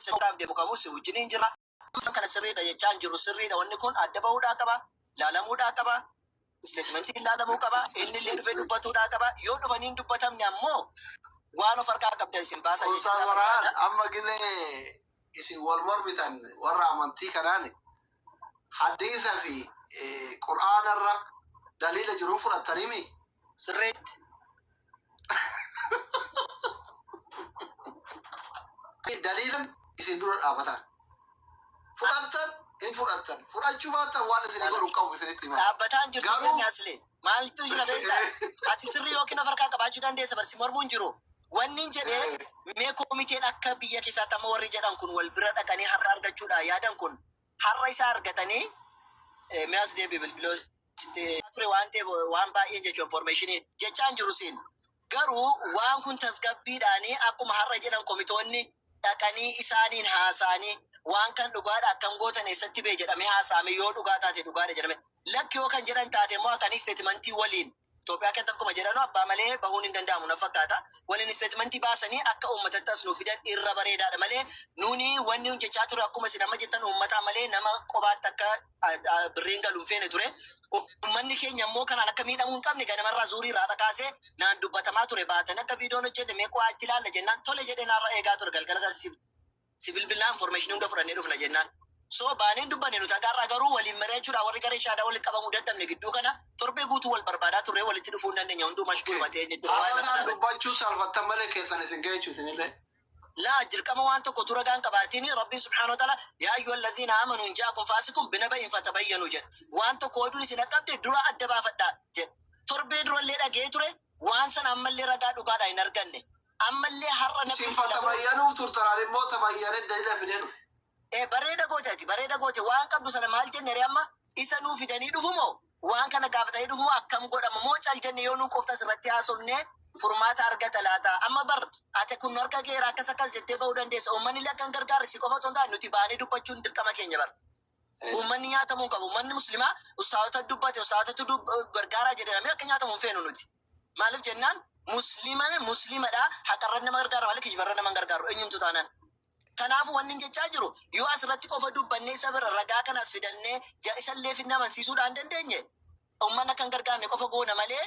Kitaab deemu kamuu si wajjiniin jira. Kana sirriidha jechaa hin jiru. Sirriidha, wanni kun adda bahuudhaa qaba. Laalamuudhaa qaba. Statementiin laalamuu qaba. Inni illee dhufee dubbatuudhaa qaba. Yoo dhufanii hin dubbatamne ammoo waan of harkaa qabdan isin baasa Ustaaz jechuudha Farhaan, barbaada. Amma gilee isin wal mormitan warra amantii kanaan hadiisa fi qur'aanarra daliila jiru fudhattaniimi. Sirriitti. Daliilan isin dura dhaabatan. Fudhattan hin fudhattan. Fudhachuu baattan waan isin godhu qabu isinitti hima. Dhaabbataan jirtu Garuu jirni asli. Maaltu jira beektaa? Ati sirrii yookiin of harkaa qabaachuu dandeessa, barsi mormuun jiru. Wanni hin jedhee, mee komiteen akka biyya keessaatti amma warri jedhan kun wal bira dhaqanii har'a argachuudha yaadan kun har'a isa argatanii, mee as deebi bilbiloo ture waan ta'eef waan baay'een jechuun informationii jechaan jiru siin. Garuu waan kun tasgabbiidhaanii akkuma har'a jedhan komitoonni dhaqanii isaaniin haasa'anii, waan kan dhugaadha akkam gootan, eessatti bee jedhamee haasa'ame, yoo dhugaa taate dhugaadha jedhame, lakki yoo kan jedhan taate immoo akkanii statementii waliin Itoophiyaa keessatti akkuma jedhanu abbaa malee bahuun hin danda'amu na fakkaata. Waliin statementii baasanii akka uummatatti as nuu fidan irra bareedaadha malee, nuni wanni nun jechaa ture akkuma isin amma jettan uummataa malee nama qobaatti akka birriin galu hin feene ture. Uummanni keenya immoo kanaan akka miidhamuu hin qabne ganamarraa zuurii irraa kaasee naan dubbatamaa ture. Baatanii akka viidiyoon hojjenne mee qo'aa itti ilaalla jennaan tole jedhee naarra eegaa ture, galgala kan si bilbilaa information hunda fudhannee dhufna jennaan. So baaneen dubbanne nuti hagaarraa garuu waliin mari'achuudhaan warri garee shaadaa walitti qabamuu dadhabne. Gidduu kana torbee guutuu wal barbaadaa turre, walitti dhufuu hin dandeenye, hunduu mashguuluma ta'e jechuudha. Waa'ee Haasaan kanarratti. Dubbachuu saalfattan malee keessan isin ga'e isinillee. Laa, dirqama waan tokko tura gaan qabaatiin Rabbiin subhaanahu wa ta'ala "Yaa ayyuha alladhiina aamanu in ja'akum faasiqun binaba'in fatabayyanu" jedha. Waan tokko oduun isin dhaqqabde dura adda baafadhaa jedha. Torbee durallee dhaga'ee ture, waan sana ammallee ragaa dhugaadhaan hin arganne. Ammallee har'a na Isin bilbilamu. Fatabayyanuuf turtan, immoo tabayyanee dalila fidee dhufe. Bareeda goote, ati bareeda goote. Waan qabdu sana maal jenne ree? Amma isa nuu fidanii dhufumoo, waan kana gaafatanii dhufumoo, akkam godhama moo cal jenne yoo nuu qoftas irratti haasofne furmaata argata laata? Amma bar ati kun harka geera akkas akkas jettee bahuu dandeessa. Uummanni illee akka hin gargaarre si qofa otoo hin taane nuti baanee dubbachuun dirqama keenya bar. Uummanni nyaatamuu hin qabu. Uummanni muslimaa ustaazota dubbate, ustaazotatu gargaaraa jedhamee akka nyaatamu hin feenu nuti. Maaliif jennaan, muslima muslimadha, haqarra nama gargaara malee kijibarra nama hin gargaaru eenyumtu taanaan. Kanaafuu wanni hin jechaa jiru, yoo asirratti qofa dubbannee isa bira ragaa kanas fidannee isallee fidnee amansiisuudhaan dandeenye, uummanni akka hin gargaarne qofa goona malee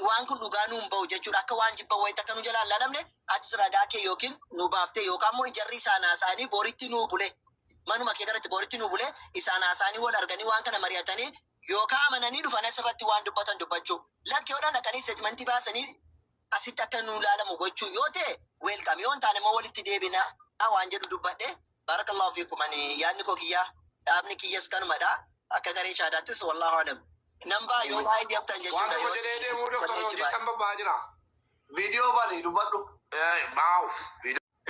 waan kun dhugaa nuun bahu jechuudha. Akka waan jibban wayitti akka nu jalaan laalamne, atis ragaa kee yookiin nu baaftee yookaan immoo jarri isaan haasa'anii boritti nuu bule, manuma kee kanatti boritti nuu bule, isaan haasa'anii wal arganii waan kana mari'atanii yookaan amananii dhufan asirratti waan dubbatan dubbachuu. Lakki yoo dhaqanii statementii baasanii asitti akka nu ilaalamu gochuu yoo ta'e, welcome. Yoo hin taane immoo walitti deebina waan jedhu dubbadhe. Barakallahu fiikum. Ani yaadni koo kiyyaa, dhaabni kiyyas kanumadha, akka garee shaadaattis. Wallahu alam. Nan ba'a yoo baay'ee deemtan Waan jechuudha. tokko Yoo jedhee deemuu, doktor, jechuudha. hojii babba'aa jira. Viidiyoo bani dubbadhu. Baawu.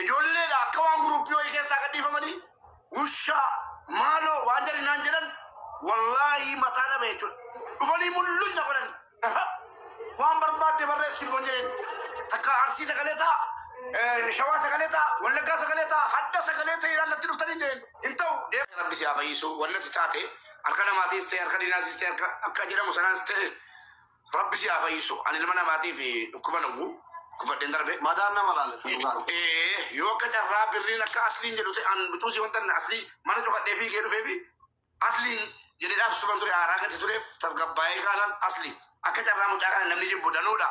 Ijoolleedha, akka waan groupii wayii keessaa gadhiifamanii wushaa maaloo waan jedhan naan jedhan, wallaahi mataa dhabe jechuudha. Dhufanii mul'uun na godhan. Waan barbaadde barreessi ilmoon jedheen. Takka Arsii sagalee ta'a, Shawaa sagalee ta'a, Wallaggaa sagalee ta'a, hadda sagalee ta'e natti dhuftanii jedheen. Hin ta'u. Rabbi si haa fayyisu. Wanni ati taate harka namaatiis ta'e, harka diinaatis ta'e, harka akka jedhamu sanaas ta'e, Rabbi si haa fayyisu. Ani ilma namaatiif dhukkuba nawwu dhukkubadheen darbe. Madaan nama laalata dhugaa. Yoo akka carraa birriin akka asliin jedhu ta'e, an bicuusii wanta aslii mana cufadhee fiigee dhufee fi asliin jedhee dhaabsisuman ture, aaraa gadi tureef tasgabbaa'ee kaanaan asli akka carraa mucaa kana namni jibbu danuudha.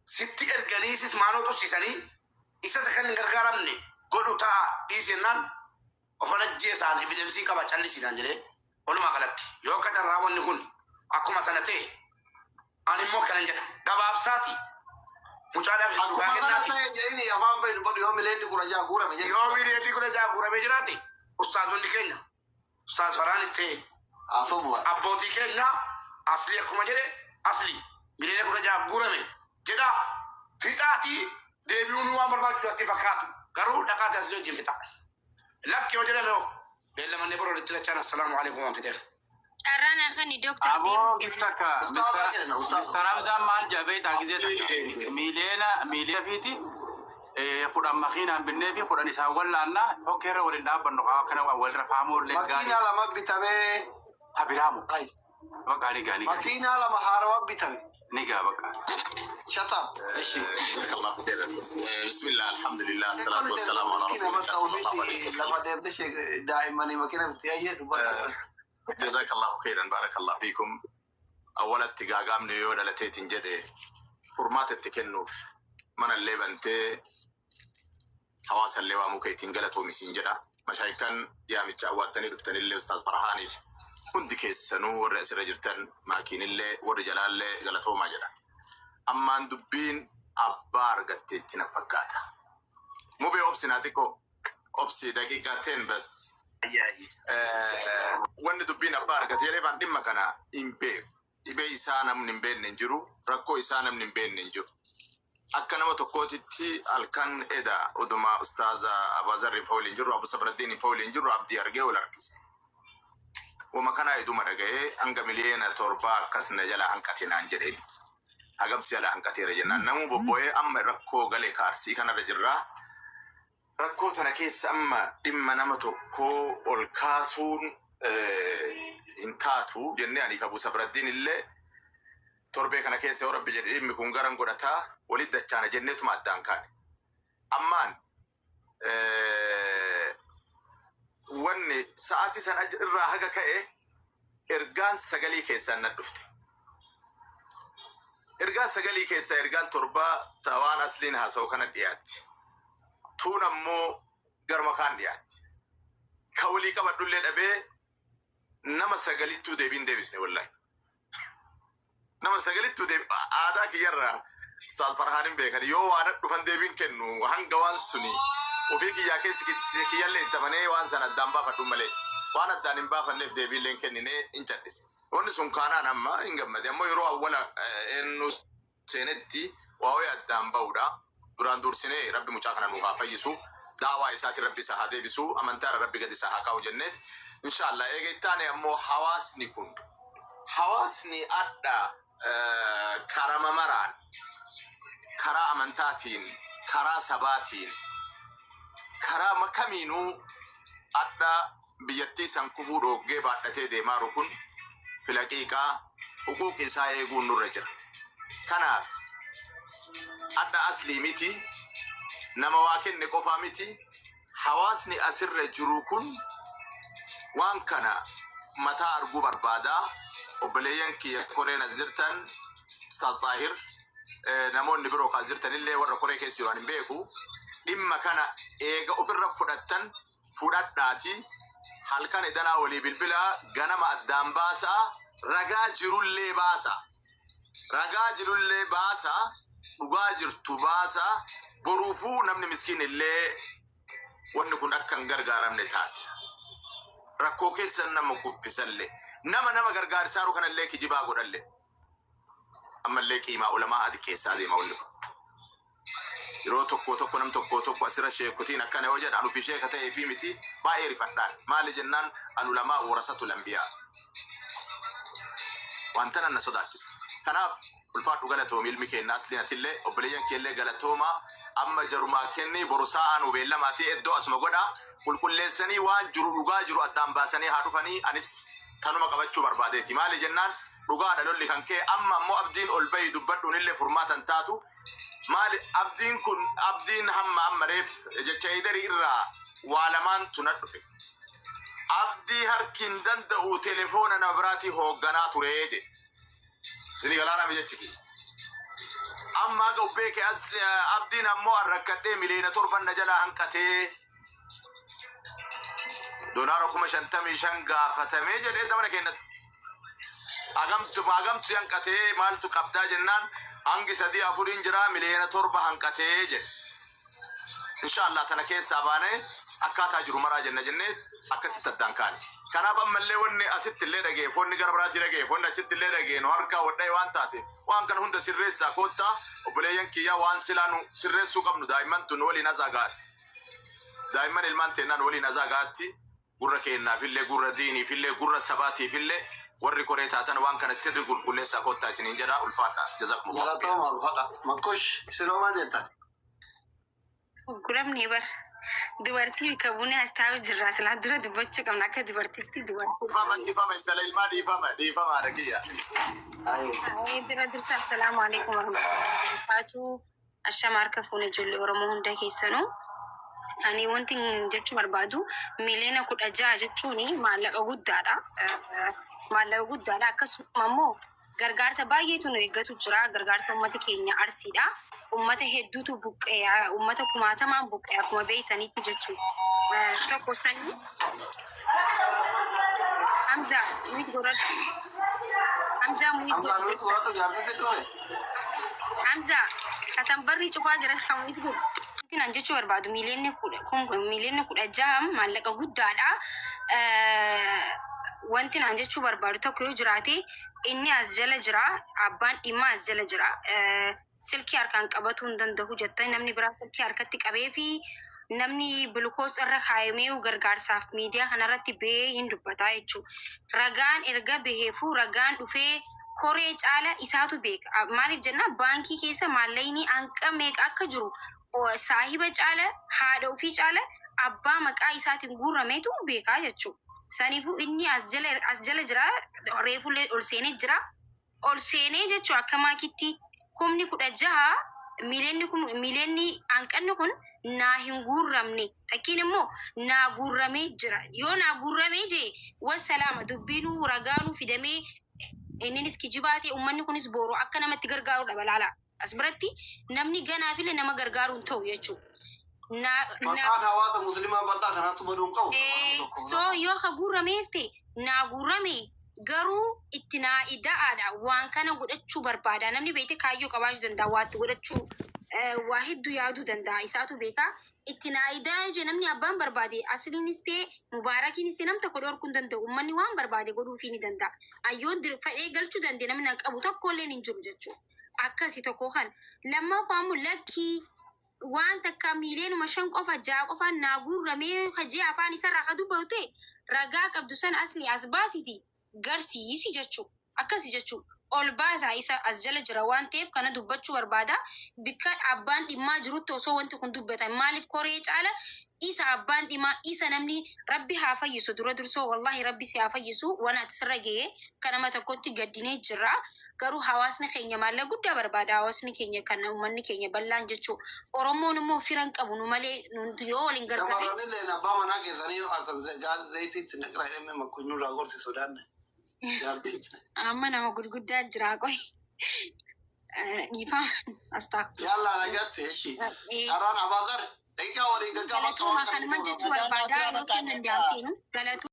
Sitti erganii sis maanoo tussisanii isa isa kan hin gargaaramne godhu ta'a dhiisennaan ofan ajjeesaan evidence qaba callisiidhaan jedhee. Walumaa galatti yoo akka carraa wanni kun akkuma sana ta'e, ani immoo kanan jedha gabaabsaati mucaadhaaf isin dhugaa Akkuma kana kennaati. ta'e jedhini, afaan bahi dubbadhu, yoo miliyoonni 16 guurame jedhi. Yoo miliyoonni 16 guuramee jiraate, ustaazonni keenya, ustaaz Faraanis ta'e Haasoo abbootii keenya, asli akkuma jedhe asli miliyoona 16 guurame jedha fixaatii deebi'uun waan barbaachisu natti fakkaatu, garuu dhaqaati asli wajjin fixa. Lakki yoo jedhame hoo beellamannee boroo walitti lachaan. Assalaamu alaikum waan fixeera. Carraan hafani, dooktar. Aboo gis takka Ustaazaa jedhan, ustaaza. Mr. Hamdaan maal jedha beektaa? Gisee takka miiliyoona miiliyoona fiiti 10 makiinaan binnee fi 10 isaan wallaannaa hokkeerra waliin dhaabbannu kaa akkana walirra faamuu illee gaarii. Makiinaa lama bitamee. Tabiraamu. Ay. Bakka ni gaa ni gaa. Makiinaa lama haarawaa bitame. Ni gaa bakka. Shut up. Eshi. Jazakallahu khairan. Bismillah, alhamdulillah, salatu wassalamu ala Miskiina rasulillah bakka sallallahu alayhi ofiitti wasallam. lafa deemte daa'immanii makiina bitte ayyee dubbata. Jazakallahu khairan, barakallahu fiikum. Awwalatti gaagaamni yoo dhalateetiin jedhe furmaata itti kennuuf manallee bantee hawaasallee waamuu keetiin galatoomi jedha. Mashaayikan yaamicha awwaattanii dhuftanillee Ustaaz Farhaaniif hundi keessanuu warri asirra jirtan maakiinillee warri jalaallee galatoomaa jedha. Ammaan dubbiin abbaa argatteetti na fakkaata. Mubee obsinaa xiqqoo obsi daqiiqaa 10 bas. Wanni dubbiin abbaa argate jedhee waan dhimma kana hin beeku. Dhibee isaa namni hin beekne hin jiru. Rakkoo isaa namni hin beekne hin jiru. Akka nama tokkootitti halkan eda oduma ustaaza Abaazarri hin waliin jirru, Abu Sabraddiin hin waliin jirru abdii argee wal harkise. Wama kanaa iduma dhaga'ee hanga 7 miliyoona akkas na jala hanqate naan jedhee. Hagamsi jala hanqateera jennaan. Namuu bobbo'ee amma rakkoo galee kaarsii kanarra jirraa. Rakkoo tana keessa amma dhimma nama tokkoo ol kaasuun hin taatu jennee aniif Abu Sabraddiin illee torbee kana keessa yoo Rabbi jedhe dhimmi kun garan godhataa walitti dachaana jenneetuma addaan kaane. Ammaan wanni sa'aatii sana irraa haga ka'e ergaan sagalii keessaan na dhufte. Ergaan sagalii keessaa ergaan torbaa tawaan asliin haasa'u kana dhiyaatti. Tuun ammoo garma kaan dhiyaatti. Ka walii qabadhullee dhabee nama sagalittuu deebiin deebisne wallahi. Nama sagalittuu deebi aadaa kiyyarraa Ustaaz Farhaan hin beekan yoo waan dhufan deebiin kennu hanga waan suni ofii kiyyaa keessi kiyyallee itti amanee waan sana addaan baafadhu malee waan addaan hin baafanneef deebiillee hin kenninee hin cal'ise. Wanni sun kaanaan amma hin gammade ammoo yeroo awwala eenyu seenetti waa'ee addaan ba'uudha. Duraan dursinee Rabbi mucaa kana nuuf haa fayyisu. Daawaa isaati Rabbi isa haa deebisu. Amantaarra Rabbi gadi isa haa kaa'u jenneet. Inshaallah eega ittaane ammoo hawaasni kun hawaasni adda karama maraan karaa amantaatiin, karaa sabaatiin, karaa kamiinuu adda biyyattii san kufuu dhoggee baadhatee deemaa kun filaqiiqaa huquuqi isaa eeguun nurra jira. Kanaaf adda aslii miti, nama waa kenne qofaa miti, hawaasni asirra jiru kun waan kana mataa arguu barbaadaa. Obboleeyyan kiyya koreen as jirtan, Ustaaz Xaahir, namoonni biroo kan jirtan illee warra koree keessa jiran hin beeku. Dhimma kana eega ofirra fudhattan fudhadhaati. Halkan edanaa walii bilbilaa ganama addaan baasaa, ragaa jirullee baasaa. Ragaa jirullee baasaa, dhugaa jirtu baasaa, boruufuu namni miskiin illee wanni kun akka hin gargaaramne taasisa. Rakkoo keessan nama kuffisallee, nama nama gargaarsaaru kanallee kijibaa godhallee. Ammallee qiimaa ulamaa adi keessaa deema wanni kun. Yeroo tokko tokko nam tokko tokko asirra sheekutiin akkana yoo jedhan ofii sheeka ta'ee fi miti baay'ee rifadhaan. Maali jennaan al ulamaa warasatul anbiyaa. Wanta nan na sodaachisa. Kanaaf ulfaadhu, galatoomi ilmi keenya asliin, atillee obboleeyyan keellee galatooma. Amma jarumaa kenni boru sa'aan beellamaati iddoo asuma godha qulqulleessanii waan jiru dhugaa jiru addaan baasanii haa dhufanii. Anis kanuma qabachuu barbaadeeti. Maali jennaan dhugaadha lolli kan kee amma ammoo abdiin ol bahi dubbadhuun illee furmaatan taatu. Maali abdiin kun abdiin hamma amma reef jecha idarii irraa waa lamaantu na dhufe. Abdii harki hin danda'u telefoona nama biraatii hoogganaa turee jedhe. Isinii galaanaa jechi kiyya. Amma haga ubbeeke as abdiin ammoo arrakkadhee 7 miliyoona na jalaa hanqatee $55,000 gaafatamee jedhee dabara kennatti. Hagamtu hagamtu hanqatee maaltu qabdaa jennaan hangi sadii afuriin jira 7 miliyoona hanqatee jedhe. Inshaallah tana keessaa baanee akkaataa jiru maraa jenna jennee akkasitti addaan kaane. Kanaaf ammallee wanni asitti illee dhageeffoonni gara biraatti dhageeffoonni achitti illee dhageenu harkaa wadhee waan taate waan kana hunda sirreessaa koottaa obboleeyyan kiyyaa waan silaa nu sirreessuu qabnu daa'imman tun waliin asaa ga'atti. Daa'imman ilmaan teennaan waliin asaa ga'atti gurra keennaafillee gurra diiniifillee gurra sabaatiifillee warri koree taatan waan kana sirri qulqulleessaa koottaa isiniin jedha, ulfaadha. Jazakumullah. Galatooma, ulfaadha. Makkush, isinoo maal jettan? Gurguramni bar. Dubartii bakka buunee as taa'u jirra. Silaa dura dubbachuu qabna akka dubartiitti dubartii. Dhiifama, dhiifama, intala ilmaa, dhiifama, dhiifama haadha kiyya. Aye. Dura dursa, assalaamu alaikum warahmatullahi wabarakatuh. Ashama, harka fuune ijoollee Oromoo hunda keessanuu. Ani wanti jechuu barbaadu, 16 miliyoona jechuun maallaqa guddaadha. Maallaqa guddaadha. Akkasuma immoo gargaarsa baay'eetu nu eeggatu jira. Gargaarsa uummata keenya Arsiidha. Uummata hedduutu buqqee, uummata kumaatamaan buqqee akkuma beektanitti jechuudha. Tokko sanyii Hamza mute godhadhu. Hamza, mute Hamzaa, godhu. Nuti godhadhu, jaarsi si dhufe. Hamza, katan barri cufaa jira, mute godhu. Wanti nan jechuu barbaadu, 16 miliyoona maallaqa guddaadha. Wanti naan jechuu barbaadu tokko yoo jiraate, inni as jala jira. Abbaan dhimma as jala jira. Silkii harkaan qabatuu hin danda'u jettanii, namni biraa silkii harkatti qabee fi namni glucose irra kaayamee gargaarsaaf miidiyaa kanarratti bahee hin dubbataa jechuudha. Ragaan erga baheefuu, ragaan dhufee koree caala isaatu beeka. Maaliif jennaan, baankii keessa maallaqni hanqa meeqa akka jiru saahiba caala, haadha ofii caala, abbaa maqaa isaatiin guurrameetu beekaa jechuudha. Saniifuu inni as jala jira, reefullee ol seenee jira. Ol seenee jechuun akka maakitti 16,000 miiliyoonni kun, miiliyoonni hanqanni kun naa hin guurramne, takkiin immoo naa guurramee jira. Yoo naa guurramee jee, wassalaama, dubbiinuu ragaanuu fidamee, inninis kijibaa ta'e, uummanni kunis boru akka namatti gargaaru balaala. As biratti namni ganaafillee nama gargaaruu hin ta'u jechuudha. Maqaan hawaasa musliimaa bal'aa kanaatu baduu hin qabu. So yoo ka guurrameef ta'e, naa guurrame, garuu itti naa ida'aadha. Waan kana godhachuu barbaada. Namni beekte kaayyoo qabaachuu danda'a, waa itti godhachuu, waa hedduu yaaduu danda'a, isaatu beeka. Itti naa ida'aa jee namni abbaan barbaade, asliinis ta'e mubaarakiinis ta'e, nam tokko dhorkuu hin danda'u. Uummanni waan barbaade godhuufii ni danda'a. Ayyoon fedhee galchuu danda'e, namni na qabu tokkollee hin jiru jechuudha. Akkasi tokko kan lammaffaa immoo, lakkii, waan takka 5 miliyoona qofa, 6 qofaan naa guurramee hajee afaan isarraa ka dubbatu ta'e, ragaa qabdu sana asli as baasiti garsiisi jechuu, akkasi jechuu. Ol baasaa, isa as jala jira waan ta'eef kana dubbachuu barbaada. Bikka abbaan dhimmaa jirutti osoo wanti kun dubbatan, maaliif koree caala isa abbaan dhimmaa isa namni. Rabbi haa fayyisu dura dursoo, wallahi Rabbi si haa fayyisu. Waan ati sirra ga'ee kan nama tokkotti gaddinee jirra. Garuu hawaasni keenya maallaqa guddaa barbaada, hawaasni keenya kan uummanni keenya bal'aan jechuu. Oromoon immoo firan qabu nu malee, nuti yoo waliin gargaarre. Shamarran illee abbaa manaa keessanii yoo aarsan zayitii naqraa jedhamee makkunyuu irraa gorsi sodaanne. Jaartii itti. Amma nama gurguddaa jira, qoy. Dhiifama. Astaghfirullah. Yallaa, nagaatti eshi. Carraan Abaazar daqiiqaa waliin gaggaaba akka Galatoomaa, waan kanuman jechuu Nagaan barbaadaa naa yoo kennan tura. danda'amteenu. Galatoomaa.